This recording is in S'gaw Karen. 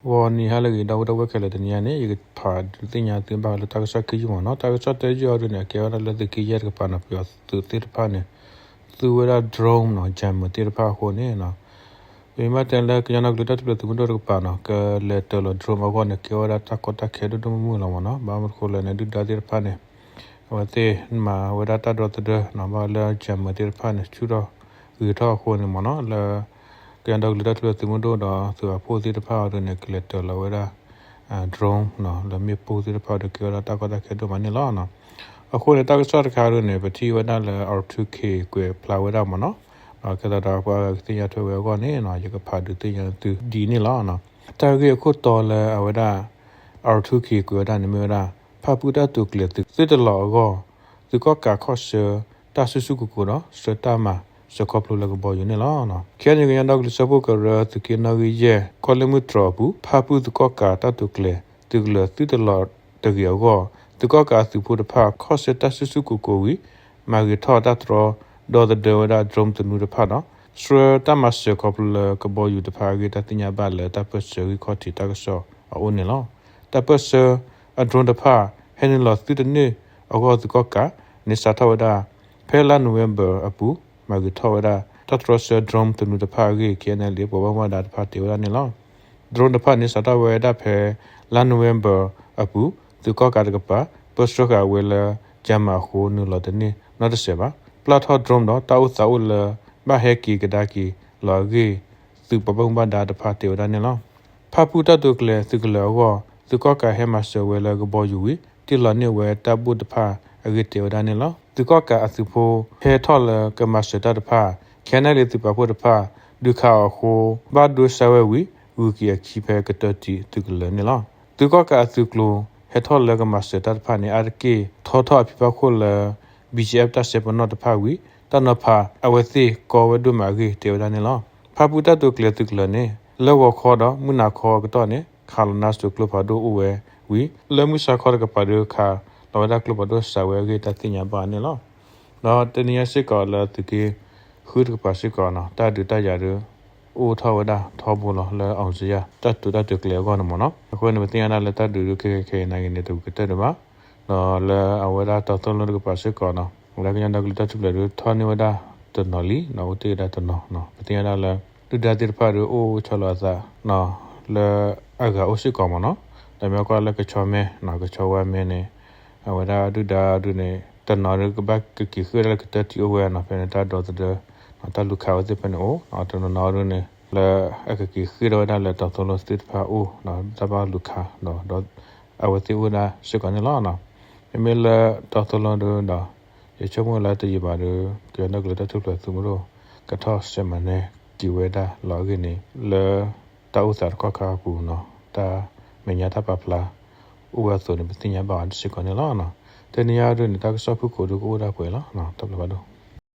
ဂီၤနံၤဟါလၢအဂ့ၤ ဒီပုၢ်ဝဲၢ်ခဲလၢာ် တနံၤအံၤန့ၣ် ယကဖးဒုးသ့ၣ်ညါသုဘၣ်ဃးလၢတၢ်ကစီၣ်ခံယုၢ်မ့ၢ်နီၤ. တၢ်ကစီၣ်တယုၢ်အံၤဒုးန့ၣ် အကဲဝဲဒၣ်လၢသုးက့ယဲၢ်တကပၤနီၤ ပယီၤသုးသ့ၣ်တဖၣ်န့ၣ် သူဝဲဒၣ် drone နီၤ jammer သ့ၣ်တဖၣ်အဃိန့ၣ်နီၤ ပမ့ၢ်ဘၣ်တဲလၢကညီဒီကလုာ်တၢ်ထူၣ်ဖျဲးသုးမုၢ်ဒိၣ်တကပၤနီၤ ကလဲၤတၢၤလီၤ drone အဂီၢ်န့ၣ် ကဲဝဲဒၣ်တၢ်ကီတၢ်ခဲဒိၣ်ဒိၣ်မုၢ်မုၢ်လီၤမ့ၢ်နီၤ. ဘၣ်မနုၤအဃိလဲၣ်န့ၣ် ဒုၣ်ဒါသ့ၣ်တဖၣ်န့ၣ် အဝဲသ့ၣ်မၤဝဲဒၣ်တၢ်ဒီသဒၢနီၤ ဘၣ်လၢ jammer သ့ၣ်တဖၣ်န့ၣ် ဆူၣ်ထီၣ်ဂ့ၤထီၣ်အဃိန့ၣ်မ့ၢ်နီၤ လၢ ကညီဒီကလုာ်တၢ်ထူၣ်ဖျဲးသုးမုၢ်ဒိၣ်ဒီးသုးပာ်ဖှိၣ်သ့ၣ်တဖၣ်အံၤဒုးန့ၣ် ကလဲၤတၢၤလီၤဝဲဒၣ် drone နီၤ လၢမ့ၣ်ပိၢ်သ့ၣ်တဖၣ်အံၤဒုး ကဲဝဲဒၣ်တၢ်ကီတၢ်ခဲဒိၣ်မးန့ၣ်လီၤ. အဃိန့ၣ် တၢ်ကစီၣ်တခါဒုးန့ၣ် ပထံၣ်ဝဲဒၣ်လၢ R two K ကွဲးဖျါဝဲဒၣ်မ့ၢ်နီၤ. ဒီးကဲသးဒီးပှၤကသ့ၣ်ညါထွဲဝဲအဂီၢ်န့ၣ်နီၤ ယကဖးဒုးသ့ၣ်ညါသုဒ်အံၤန့ၣ်လီၤ. တၢ်ဂ့ၢ်အခိၣ်တီလၢအဝဲဒၣ် R two K ကွဲးဝဲဒၣ်န့ၣ်မ့ၢ်ဝဲဒၣ် ဖၣ်ပူၣ်တၢ်တိာ်ကျဲၤသုးတလီၢ်အဂီၢ် သုးကီၣ်ကးခီၣ်ဆၢ တၢ်စုဆူၣ်ကိၢ်ကိၢ်ဒီး ဆှၢတၢ်မၤစၢၤခီဖျိလၢကဘီယူၤန့ၣ်လီၤ. ခဲအံၤန့ၣ် ကညီဒီကလုာ်စၢဖှိၣ်ကရၢ သုးက့နီၣ်ဂံၢ်ယဲၢ် ကီၢ်လ့ၣ်မုၢ်တြီၤအပူၤ ဖၣ်ပူၣ်သုးကီၣ်ကးတၢ်တိာ်ကျဲၤသုးကလၢၤသုတလီၢ်တဂ့ၤအဂီၢ် သုးကီၣ်ကးအသုးဖိတဖၣ် ခီၣ်ဆၢတၢ်စုဆူၣ်ကိၢ်ကိၢ်ဝံၤ မၤဂ့ၤထီၣ်တၢ်တြီ ဒီသဒၢဝဲဒၣ် drone သနူတဖၣ်ဒီး ဆှၢတၢ်မၤစၢၤခီဖျိလၢကဘီယူၤတဖၣ်အဂ့ၢ် တၢ်သ့ၣ်ညါဘၣ်လၢတၢ်ပၢၢ်ဆၢဂံၢ်ခီၣ်ထံးတၢ်ကစီၣ်အအိၣ်န့ၣ်လီၤ. တၢ်ပၢၢ်ဆၢအ drone တဖၣ် ဟဲနုာ်လီၤသုတန့ၢ်အဂီၢ် သုးကီၣ်ကးန့ၣ် စးထီၣ်ဝဲဒၣ် ဖဲလါနိၣ်ဝ့ဘၢၣ်အပူၤ မၤဂ့ၤထီၣ်ဝဲဒၣ် တၢ်တြီဆှၢ drone သနူတဖၣ်အဂ့ၢ် KNLA ပှၤဘၣ်မူဘၣ်ဒါတဖၣ်တဲဝဲဒၣ်န့ၣ်လီၤ. drone တဖၣ်န့ၣ် စးထီၣ်ဝဲဒၣ်ဖဲ လါနိၣ်ဝ့ဘၢၣ်အပူၤ သုးကီၣ်ကးတကပၤ ပၢဆှၢဃာ်ဝဲလၢ jammer အဃိ နုာ်လီၤတန့ၢ်နီတစဲးဘၣ်. ပျၢ်ထီၣ် drone ဒီးတၢ်အိၣ်သးအိၣ်လၢ ဘၣ်ဟဲက့ၤကဒါက့ၤလီၤအဂ့ၢ် သုးပှၤဘၣ်မူဘၣ်ဒါတဖၣ်တဲဝဲဒၣ်န့ၣ်လီၤ. ဖၣ်ပူၣ်တၢ်တိာ်ကျဲၤသုးကလၢၤအဂီၢ် သုးကီၣ်ကးဟဲမၤစၢၤဝဲလၢကဘီယူၤဝံၤ တ့ၢ်လီၤန့ၢ်ဝဲတၢ်ဘိၣ်တဖၣ်အဂ့ၢ်တဲဝဲဒၣ်န့ၣ်လီၤ. သုးကီၣ်ကးအသုးဖိ ဟဲထီၣ်လၢကမၤစၢၤတၢ်တဖၣ် KNLA သုးပာ်ဖှိၣ်တဖၣ် ဒုးခးအီၤအဃိ ဘၣ်ဒိဆါဝဲဝံၤ ဂုၤက့ၤအခံဖဲကတၢၢ်တံၢ်သုးကလၢၤန့ၣ်လီၤ. သုးကီၣ်ကးအသုးကျိၤ ဟဲထီၣ်လၢကမၤစၢၤတၢ်တဖၣ်န့ၣ် အါတက့ၢ်ထီထီၣ်အဖံးဖးခိၣ်လၢ BGF တၢ်စဲပနီၣ်တဖၣ်ဝံၤ တၢ်နီၤဖးအဝဲသ့ၣ်ကီဝဲဒိၣ်မးအဂ့ၢ်တဲဝဲဒၣ်န့ၣ်လီၤ. ဖၣ်ပူၣ်တၢ်တိာ်ကျဲၤသုးကလၢၤန့ၣ် လၢဂီၤခီဒီးမုၢ်နၤခီအကတီၢ်န့ၣ် ခးလီၤနါစိၤကျိဖးဒိၣ်အိၣ်ဝဲဝံၤ လၢမုၢ်ဆါခီတကပၤဒုးခးလီၤဝဲဒၣ်ကျိဖးဒိၣ်စးဝဲအဂ့ၢ် တၢ်သ့ၣ်ညါဘၣ်န့ၣ်လီၤ. ဒီးတနံၤညါစ့ၢ်ကီးလၢသုးက့ဃုတကပၤစ့ၢ်ကီးနီၤ တၢ်ဒုးတၢ်ယၤဒုး အိၣ်ထီၣ်ဝဲဒၣ်ထီဘိလီၤ လၢ အောင်ဇေယျ တၢ်တိာ်တၢ်တိာ်ကျဲၤအဂီၢ်န့ၣ်မ့ၢ်နီၤ. အဃိန့ၣ် ပသ့ၣ်ညါဒၣ်လၢတၢ်ဒုးဒုးခဲခဲခဲအံၤနာ်က့န့ၣ် တဝံၤကတၢၢ်ဒံးဘၣ်. ဒီးလၢအဝဲဒၣ်တီၤသိလိတကပၤစ့ၢ်ကီးနီၤ လၢကညီဒီကလုာ်တၢ်ထူၣ်ဖျဲးဒုးထီၣ်န့ၢ်ဝဲဒၣ်တနီၤလံ ဒီးအိၣ်တ့ၢ်ဝဲဒၣ်တနီၤနီၤ ပသ့ၣ်ညါဒၣ်လၢ ဒုၣ်ဒါသ့ၣ်တဖၣ်ဒုးအိၣ်ဆီလီၤအသးနီၤ လၢအဂၤအိၣ်စ့ၢ်ကီးမ့ၢ်နီၤ. ဒီးမ့ၢ်ကွၢ်လၢကဆီမဲနီၤ ကဆီဝါမဲန့ၣ် အဝဲဒၣ်ဒုၣ်ဒါဒုးန့ၣ် တနီၤဒုးကဘၣ်ကက့ၤဃ့ၢ်ဒၣ်လၢကတၢၢ်တံၢ်အိၣ်ဝဲနီၤ ဖဲန့ၣ်တၢ်ဒီသဒၢ တၢ်လူၤခးဝဲသ့ၣ်ဖဲန့ၣ်အိၣ် တနီၤနီၤဒုးန့ၣ် လၢအကက့ၤဃ့ၢ်ထီၣ်ဝဲဒၣ်လၢတီၤသိလိသ့ၣ်တဖၣ်အိၣ် တၢ်ဘၣ်လူၤခးဒီး အဝဲသ့ၣ်အိၣ်ဝဲဒၣ်စ့ၢ်ကီးန့ၣ်လီၤ. မ့မ့ၢ်လၢတီၤသိလိဒုးဒီး ယဆိကမိၣ်လၢတယံာ်ဘၣ်ဒုး ကညီဒီကလုာ်တၢ်ထူၣ်ဖျဲးသုးမုၢ်ဒိၣ် ကထီၣ်စဲးမၤနၢၤက့ၤဝဲဒၣ်လီၤအဂ့ၢ်န့ၣ် လၢတၢ်အိၣ်သးတခီခါအပူၤနီၤ တၢ်မဲာ်ညါတၢ်ပာ်ဖျါအိၣ်ဝဲအသိးန့ၣ် ပသ့ၣ်ညါဘၣ်အီၤစ့ၢ်ကီးန့ၣ်လီၤ. တနံၤညါဒုးန့ၣ် တၢ်ကစီၣ်ဖုၣ်ကိာ်ဒုးကအိၣ်ဒၣ်ပှဲၤလီၤ. တၢ်ဘျုးဘၣ်ဒိၣ်